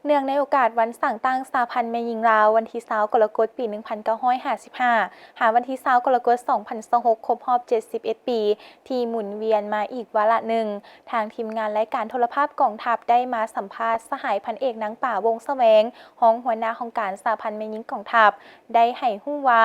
ເນື່ອງໃນໂອກາດວັນສ້າງຕັ້ງສະຫະພັນແມ່ຍິງລາວ ວັນທີຊາວ ກໍລະກົດ ປີໜຶ່ງພັນເກົ້າຮ້ອຍຫ້າສິບຫ້າ ຫາວັນທີຊາວ ກໍລະກົດ ສອງພັນຊາວຫົກ ຄົບຮອບເຈັດສິບເອັດປີ ທີ່ໝູນວຽນມາອີກວາລະໜຶ່ງ, ທາງທີມງານລາຍການໂທລະພາບກອງທັບ ໄດ້ມາສຳພາດສະຫາຍພັນເອກ ນາງປາ ວົງສະແຫວງ, ຮອງຫົວໜ້າຫ້ອງການສະຫະພັນແມ່ຍິງກອງທັບ ໄດ້ໃຫ້ຮູ້ວ່າ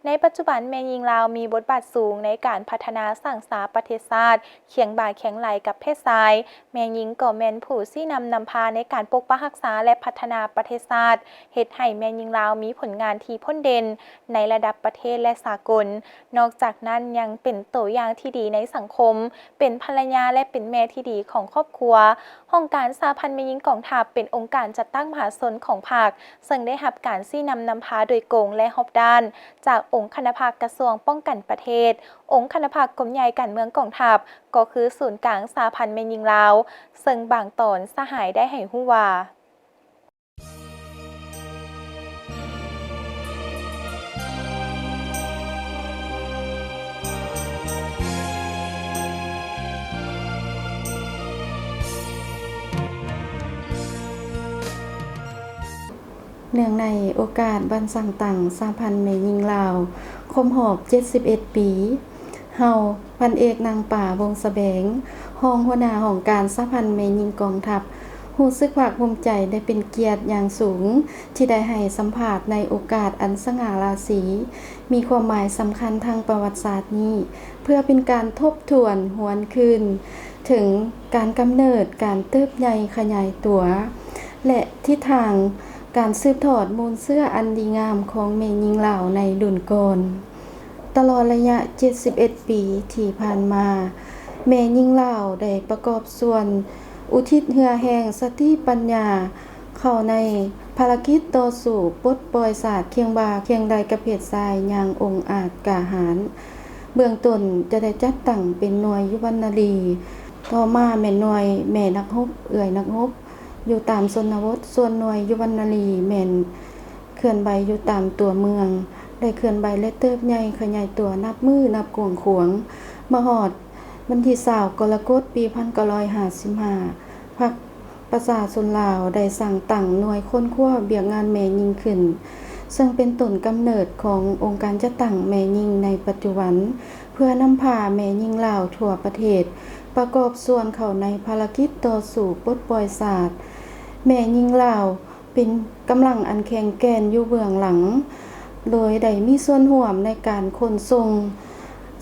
ໃນປັດຈຸບັນແມ່ຍິງລາວມີບົດບາດສູງໃນການພັດທະນາສ້າງສາປະເທດຊາດ, ຄຽງບ່າຄຽງໄຫຼ່ກັບເພດຊາຍ, ແມ່ຍິງກໍແມ່ນຜູ້ຊີ້ນຳນຳພາໃນການປົກປັກຮັກສາ ແລະ ພັດທະນາປະເທດຊາດ, ເຮັດໃຫ້ແມ່ຍິງລາວມີຜົນງານທີ່ພົ້ນເດັ່ນໃນລະດັບປະເທດ ແລະ ສາກົນ. ນອກຈາກນັ້ນຍັງເປັນໂຕຢ່າງທີ່ດີໃນສັງຄົມ, ເປັນພັນລະຍາ ແລະ ເປັນແມ່ທີ່ດີຂອງຄອບຄົວ. ຫ້ອງການສະຫະພັນແມ່ຍິງກອງທັບ ເປັນອົງການຈັດຕັ້ງມະຫາຊົນຂອງພັກ, ເຊິ່ງໄດ້ຮັບການຊີ້ນຳນຳພາໂດຍກົງ ແລະ ຮອບດ້ານ ຈາກອົງຄະນະພັກກະຊວງປ້ອງກັນປະເທດ, ອົງຄະນະພັກກົມໃຫຍ່ການເມືອງກອງທັບ ກໍຄືສູນກາງສະຫະພັນແມ່ຍິງລາວ, ເຊິ່ງບາງຕອນສະຫາຍໄດ້ໃຫ້ຮູ້ວ່າ ເນື່ອງໃນໂອກາດວັນສ້າງຕັ້ງສະຫະພັນແມ່ຍິງລາວ ຄົບຮອບເຈັດສິບເອັດປີ, ເຮົາ ພັນເອກ ນາງປາ ວົງສະແຫວງ, ຮອງຫົວໜ້າຫ້ອງການສະຫະພັນແມ່ຍິງກອງທັບ ຮູ້ສຶກພາກພູມໃຈ ແລະ ເປັນກຽດຢ່າງສູງ ທີ່ໄດ້ໃຫ້ສຳພາດໃນໂອກາດອັນສະຫງ່າລາສີ ມີຄວາມໝາຍສຳຄັນທາງປະຫວັດສາດນີ້ ເພື່ອເປັນການທົບທວນຫວນຄືນເຖິງການກຳເນີດ, ການເຕີບໃຫຍ່ຂະຫຍາຍຕົວ ແລະ ທິດທາງການສືບທອດມູນເຊື້ອອັນດີງາມຂອງແມ່ຍິງລາວໃນລຸ້ນກ່ອນ. ຕະຫຼອດໄລຍະເຈັດສິບເອັດປີທີ່ຜ່ານມາ, ແມ່ຍິງລາວໄດ້ປະກອບສ່ວນອຸທິດເຫື່ອແຮງ, ສະຕິປັນຍາ ເຂົ້າໃນພາລະກິດຕໍ່ສູ້ປົດປ່ອຍຊາດຄຽງບ່າຄຽງໄຫຼ່ກັບເພດຊາຍຢ່າງອົງອາດກ້າຫານ. ເບື້ອງຕົ້ນຈະໄດ້ຈັດຕັ້ງເປັນໜ່ວຍຍຸວັນນາລີ, ຕໍ່ມາແມ່ນໜ່ວຍແມ່ນັກຮົບ, ເອື້ອຍນັກຮົບ ຢູ່ຕາມຊົນນະບົດ, ສ່ວນໜ່ວຍຍຸວັນນາລີແມ່ນເຄື່ອນໄຫວຢູ່ຕາມຕົວເມືອງ, ໄດ້ເຄື່ອນໄຫວ ແລະ ເຕີບໃຫຍ່ຂະຫຍາຍຕົວນັບມື້ນັບກວ້າງຂວາງ. ມາຮອດວັນທີຊາວ ກໍລະກົດ ປີພັນເກົ້າຮ້ອຍຫ້າສິບຫ້າ ພັກປະຊາຊົນລາວໄດ້ສ້າງຕັ້ງໜ່ວຍຄົ້ນຄວ້າວຽກງານແມ່ຍິງຂຶ້ນ, ເຊິ່ງເປັນຕົ້ນກຳເນີດຂອງອົງການຈັດຕັ້ງແມ່ຍິງໃນປັດຈຸບັນ, ເພື່ອນຳພາແມ່ຍິງລາວທົ່ວປະເທດ ປະກອບສ່ວນເຂົ້າໃນພາລະກິດຕໍ່ສູ້ປົດປ່ອຍຊາດ. ແມ່ຍິງລາວເປັນກຳລັງອັນແຂງແກ່ນຢູ່ເບື້ອງຫຼັງ, ໂດຍໄດ້ມີສ່ວນຮ່ວມໃນການຂົນສົ່ງ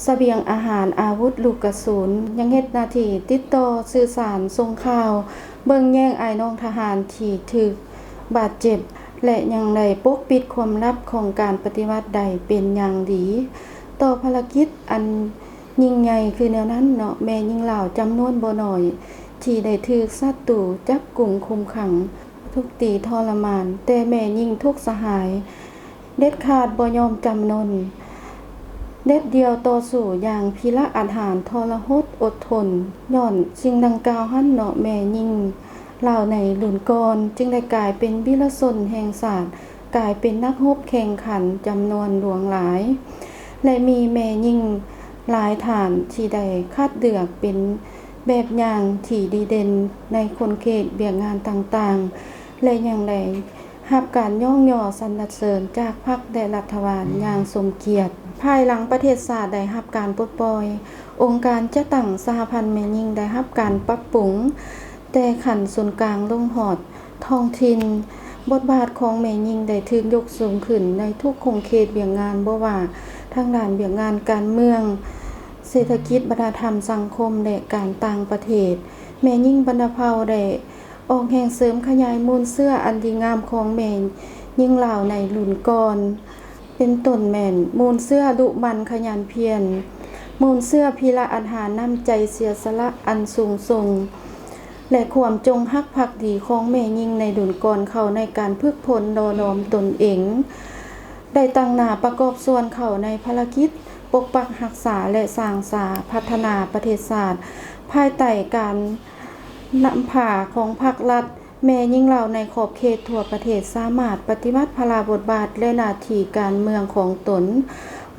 ສະບຽງອາຫານ, ອາວຸດ, ລູກກະສຸນ, ຍັງເຮັດໜ້າທີ່ຕິດຕໍ່, ສື່ສານ, ສົ່ງຂ່າວ, ເບິ່ງແຍງອ້າຍນ້ອງທະຫານທີ່ຖືກບາດເຈັບ ແລະ ຍັງໄດ້ປົກປິດຄວາມລັບຂອງການປະຕິວັດໄດ້ເປັນຢ່າງດີ. ຕໍ່ພາລະກິດອັນ ຍິ່ງໃຫຍ່ຄືແນວນັ້ນເນາະ, ແມ່ຍິງລາວຈຳນວນບໍ່ໜ້ອຍທີ່ໄດ້ຖືກສັດຕູຈັບກຸມຄຸມຂັງ, ທຸບຕີທໍລະມານ, ແຕ່ແມ່ຍິງທຸກສະຫາຍເດັດຂາດບໍ່ຍອມຈຳນົນ, ເດັດດ່ຽວຕໍ່ສູ້ຢ່າງພິລະອາດຫານ, ທໍລະຫົດອົດທົນ. ຍ້ອນສິ່ງດັ່ງກ່າວຫັ້ນເນາະ, ແມ່ຍິງລາວໃນລຸ້ນກ່ອນຈຶ່ງໄດ້ກາຍເປັນວີລະຊົນແຫ່ງຊາດ, ກາຍເປັນນັກຮົບແຂ່ງຂັນຈຳນວນຫຼວງຫຼາຍ ແລະ ມີແມ່ຍິງຫຼາຍທ່ານທີ່ໄດ້ຄັດເລືອກເປັນແບບຢ່າງທີ່ດີເດັ່ນໃນຂົນເຂດວຽກງານຕ່າງໆ ແລະ ຍັງໄດ້ຮັບການຍ້ອງຍໍສັນລະເສີນຈາກພັກ ແລະ ລັດຖະບານຢ່າງສົມກຽດ. ພາຍຫຼັງປະເທດຊາດໄດ້ຮັບການປົດປ່ອຍ, ອົງການຈັດຕັ້ງສະຫະພັນແມ່ຍິງໄດ້ຮັບການປັບປຸງ ແຕ່ຂັ້ນສູນກາງລົງຮອດທ້ອງຖິ່ນ, ບົດບາດຂອງແມ່ຍິງໄດ້ຖືກຍົກສູງຂຶ້ນໃນທຸກຂົງເຂດວຽກງານ, ບໍ່ວ່າທາງດ້ານວຽກງານການເມືອງ, ເສດຖະກິດ, ວັດທະນະທຳ, ສັງຄົມ ແລະ ການຕ່າງປະເທດ. ແມ່ຍິງບັນດາເຜົ່າໄດ້ອອກແຮງເສີມຂະຫຍາຍມູນເຊື້ອອັນດີງາມຂອງແມ່ຍິງລາວໃນລຸ້ນກ່ອນ. ເປັນຕົ້ນແມ່ນມູນເຊື້ອດຸໝັ່ນຂະຫຍັນພຽນ, ມູນເຊື້ອພິລະອາດຫານ, ນ້ຳໃຈເສຍສະຫຼະອັນສູງສົ່ງ ແລະ ຄວາມຈົງຮັກພັກດີຂອງແມ່ຍິງໃນດຸນກ່ອນເຂົ້າໃນການຝຶກຝົນຫຼໍ່ຫຼອມຕົນເອງ, ໄດ້ຕັ້ງໜ້າປະກອບສ່ວນເຂົ້າໃນພາລະກິດປົກປັກຮັກສາ ແລະ ສ້າງສາພັດທະນາປະເທດຊາດ ພາຍໃຕ້ການນຳພາຂອງພັກລັດ. ແມ່ຍິງລາວໃນຂອບເຂດທົ່ວປະເທດສາມາດປະຕິບັດພາລະບົດບາດ ແລະ ໜ້າທີ່ການເມືອງຂອງຕົນ,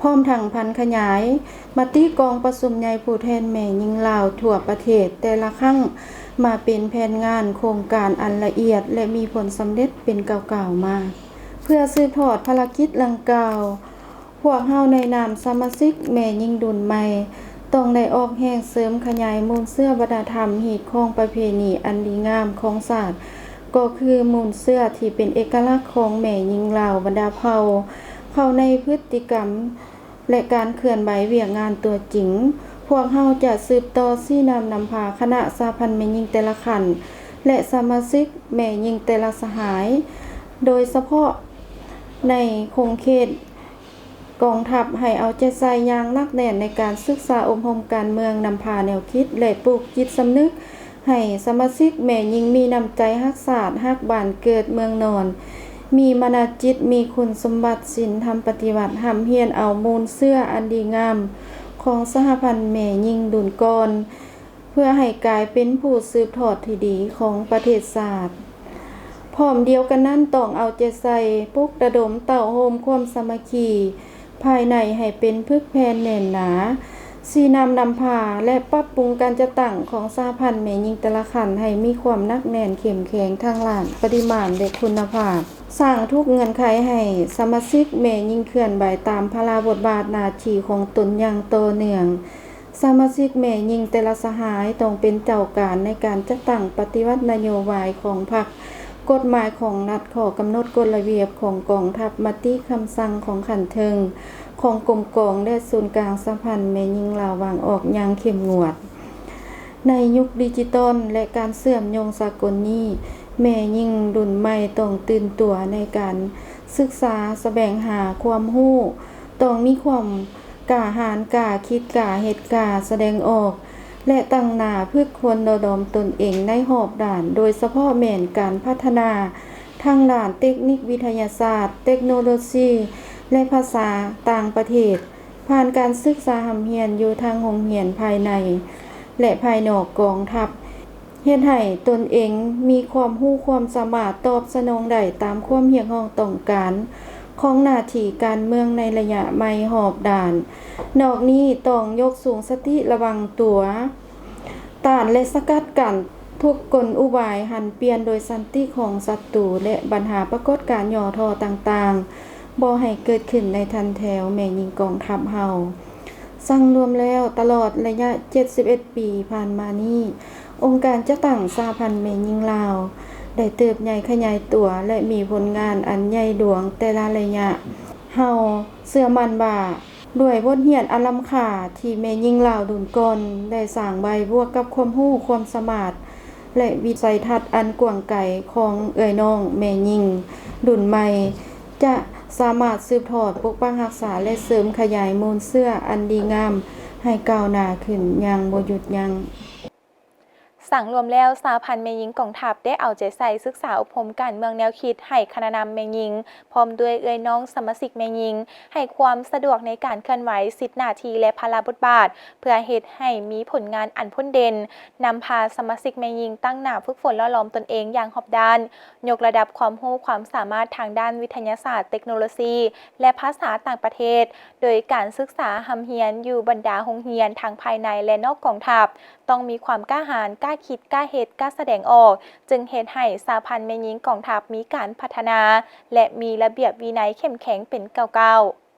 ພ້ອມທັງຜັນຂະຫຍາຍມະຕິກອງປະຊຸມໃຫຍ່ຜູ້ແທນແມ່ຍິງລາວທົ່ວປະເທດແຕ່ລະຄັ້ງ ມາເປັນແຜນງານໂຄງການອັນລະອຽດ ແລະ ມີຜົນສຳເລັດເປັນກ້າວໆມາ. ເພື່ອສືບທອດພາລະກິດດັ່ງກ່າວ, ພວກເຮົາໃນນາມສະມາຊິກແມ່ຍິງລຸ້ນໃໝ່ ຕ້ອງໄດ້ອອກແຮງເສີມຂະຫຍາຍມູນເຊື້ອວັດທະນະທຳ, ຮີດຄອງປະເພນີອັນດີງາມຂອງຊາດ, ກໍຄືມູນເຊື້ອທີ່ເປັນເອກະລັກຂອງແມ່ຍິງລາວບັນດາເຜົ່າ ເຂົ້າໃນພຶດຕິກຳ ແລະ ການເຄື່ອນໄຫວວຽກງານຕົວຈິງ. ພວກເຮົາຈະສືບຕໍ່ຊີ້ນຳນຳພາຄະນະສະຫະພັນແມ່ຍິງແຕ່ລະຂັ້ນ ແລະ ສະມາຊິກແມ່ຍິງແຕ່ລະສະຫາຍ, ໂດຍສະເພາະໃນຂົງເຂດກອງທັບ ໃຫ້ເອົາໃຈໃສ່ຢ່າງໜັກແໜ້ນໃນການສຶກສາອົບຮົມການເມືອງ, ນຳພາແນວຄິດ ແລະ ປູກຈິດສຳນຶກ ໃຫ້ສະມາຊິກແມ່ຍິງມີນ້ຳໃຈຮັກຊາດ, ຮັກບ້ານເກີດເມືອງນອນ, ມີມານະຈິດ, ມີຄຸນສົມບັດສິນທຳປະຕິວັດ, ຮ່ຳຮຽນເອົາມູນເຊື້ອອັນດີງາມຂອງສະຫະພັນແມ່ຍິງລຸ້ນກ່ອນ, ເພື່ອໃຫ້ກາຍເປັນຜູ້ສືບທອດທີ່ດີຂອງປະເທດຊາດ. ພ້ອມດຽວກັນນັ້ນ, ຕ້ອງເອົາໃຈໃສ່ປຸກລະດົມເຕົ້າໂຮມຄວາມສາມັກຄີ ພາຍໃນໃຫ້ເປັນປຶກແຜ່ນແໜ້ນໜາ, ຊີ້ນຳນຳພາ ແລະ ປັບປຸງການຈັດຕັ້ງຂອງສະຫະພັນແມ່ຍິງແຕ່ລະຂັ້ນໃຫ້ມີຄວາມໜັກແໜ້ນເຂັ້ມແຂງທາງດ້ານປະລິມານ ແລະ ຄຸນນະພາບ, ສ້າງທຸກເງື່ອນໄຂໃຫ້ສະມາຊິກແມ່ຍິງເຄື່ອນໄຫວຕາມພາລະບົດບາດໜ້າທີ່ຂອງຕົນຢ່າງຕໍ່ເນື່ອງ. ສະມາຊິກແມ່ຍິງແຕ່ລະສະຫາຍຕ້ອງເປັນເຈົ້າການໃນການຈັດຕັ້ງປະຕິບັດນະໂຍບາຍຂອງພັກ, ກົດໝາຍຂອງລັດ, ຂໍ້ກຳນົດກົດລະບຽບຂອງກອງທັບ, ມະຕິຄຳສັ່ງຂອງຂັ້ນເທິງ, ຂອງກົມກອງ ແລະ ສູນກາງສະຫະພັນແມ່ຍິງລາວວາງອອກຢ່າງເຂັ້ມງວດ. ໃນຍຸກດິຈິຕອນ ແລະ ການເຊື່ອມໂຍງສາກົນນີ້, ແມ່ຍິງລຸ້ນໃໝ່ຕ້ອງຕື່ນຕົວໃນການສຶກສາ, ສະແຫວງຫາຄວາມຮູ້, ຕ້ອງມີຄວາມ ກ້າຫານ, ກ້າຄິດ, ກ້າເຮັດ, ກ້າສະແດງອອກ ແລະ ຕັ້ງໜ້າຝຶກຝົນຫຼໍ່ຫຼອມຕົນເອງໃນຮອບດ້ານ, ໂດຍສະເພາະແມ່ນການພັດທະນາທາງດ້ານເຕັກນິກວິທະຍາສາດ, ເຕັກໂນໂລຊີ ແລະ ພາສາຕ່າງປະເທດ, ຜ່ານການສຶກສາຮ່ຳຮຽນຢູ່ທັງໂຮງຮຽນພາຍໃນ ແລະ ພາຍນອກກອງທັບ. ເຮັດໃຫ້ຕົນເອງມີຄວາມຮູ້ຄວາມສາມາດຕອບສະໜອງໄດ້ຕາມຄວາມຮຽກຮ້ອງຕ້ອງການຂອງໜ້າທີ່ການເມືອງໃນໄລຍະໃໝ່ຮອບດ້ານ. ນອກນີ້ຕ້ອງຍົກສູງສະຕິລະວັງຕົວ, ຕ້ານ ແລະ ສະກັດກັ້ນທຸກກົນອຸບາຍຫັນປ່ຽນໂດຍສັນຕິຂອງສັດຕູ ແລະ ບັນຫາປາກົດການຫຍໍ້ທໍ້ຕ່າງໆ ບໍ່ໃຫ້ເກີດຂຶ້ນໃນຖັນແຖວແມ່ຍິງກອງທັບເຮົາ. ສັງລວມແລ້ວ, ຕະຫຼອດໄລຍະເຈັດສິບເອັດປີຜ່ານມານີ້, ອົງການຈັດຕັ້ງສະຫະພັນແມ່ຍິງລາວ ໄດ້ເຕີບໃຫຍ່ຂະຫຍາຍຕົວ ແລະ ມີຜົນງານອັນໃຫຍ່ຫຼວງແຕ່ລະໄລຍະ. ເຮົາເຊື່ອໝັ້ນວ່າ ດ້ວຍບົດຮຽນອັນລ້ຳຄ່າທີ່ແມ່ຍິງລາວລຸ້ນກ່ອນໄດ້ສ້າງໄວ້, ບວກກັບຄວາມຮູ້ຄວາມສາມາດ ແລະ ວິໄສທັດອັນກວ້າງໄກຂອງເອື້ອຍນ້ອງແມ່ຍິງລຸ້ນໃໝ່ ຈະສາມາດສືບທອດ, ປົກປັກຮັກສາ ແລະ ເສີມຂະຫຍາຍມູນເຊື້ອອັນດີງາມໃຫ້ກ້າວໜ້າຂຶ້ນຢ່າງບໍ່ຢຸດຢັ້ງ. ສັງລວມແລ້ວ, ສະຫະພັນແມ່ຍິງກອງທັບໄດ້ເອົາໃຈໃສ່ສຶກສາອົບຮົມການເມືອງແນວຄິດໃຫ້ຄະນະນຳແມ່ຍິງ ພ້ອມດ້ວຍເອື້ອຍນ້ອງສະມາຊິກແມ່ຍິງ ໃຫ້ຄວາມສະດວກໃນການເຄື່ອນໄຫວ, ສິດໜ້າທີ່ ແລະ ພາລະບົດບາດ ເພື່ອເຮັດໃຫ້ມີຜົນງານອັນພົ້ນເດັ່ນ, ນຳພາສະມາຊິກແມ່ຍິງຕັ້ງໜ້າຝຶກຝົນຫຼໍ່ຫຼອມຕົນເອງຢ່າງຮອບດ້ານ, ຍົກລະດັບຄວາມຮູ້ຄວາມສາມາດທາງດ້ານວິທະຍາສາດ, ເຕັກໂນໂລຊີ ແລະ ພາສາຕ່າງປະເທດ, ໂດຍການສຶກສາຮ່ຳຮຽນຢູ່ບັນດາໂຮງຮຽນທັງພາຍໃນ ແລະ ນອກກອງທັບ, ຕ້ອງມີຄວາມກ້າຫານ, ກ້າຄິດ, ກ້າເຮັດ, ກ້າສະແດງອອກ, ຈຶ່ງເຮັດໃຫ້ສະຫະພັນແມ່ຍິງກອງທັບມີການພັດທະນາ ແລະ ມີລະບຽບວິໄນເຂັ້ມແຂງເປັນກ້າວໆ.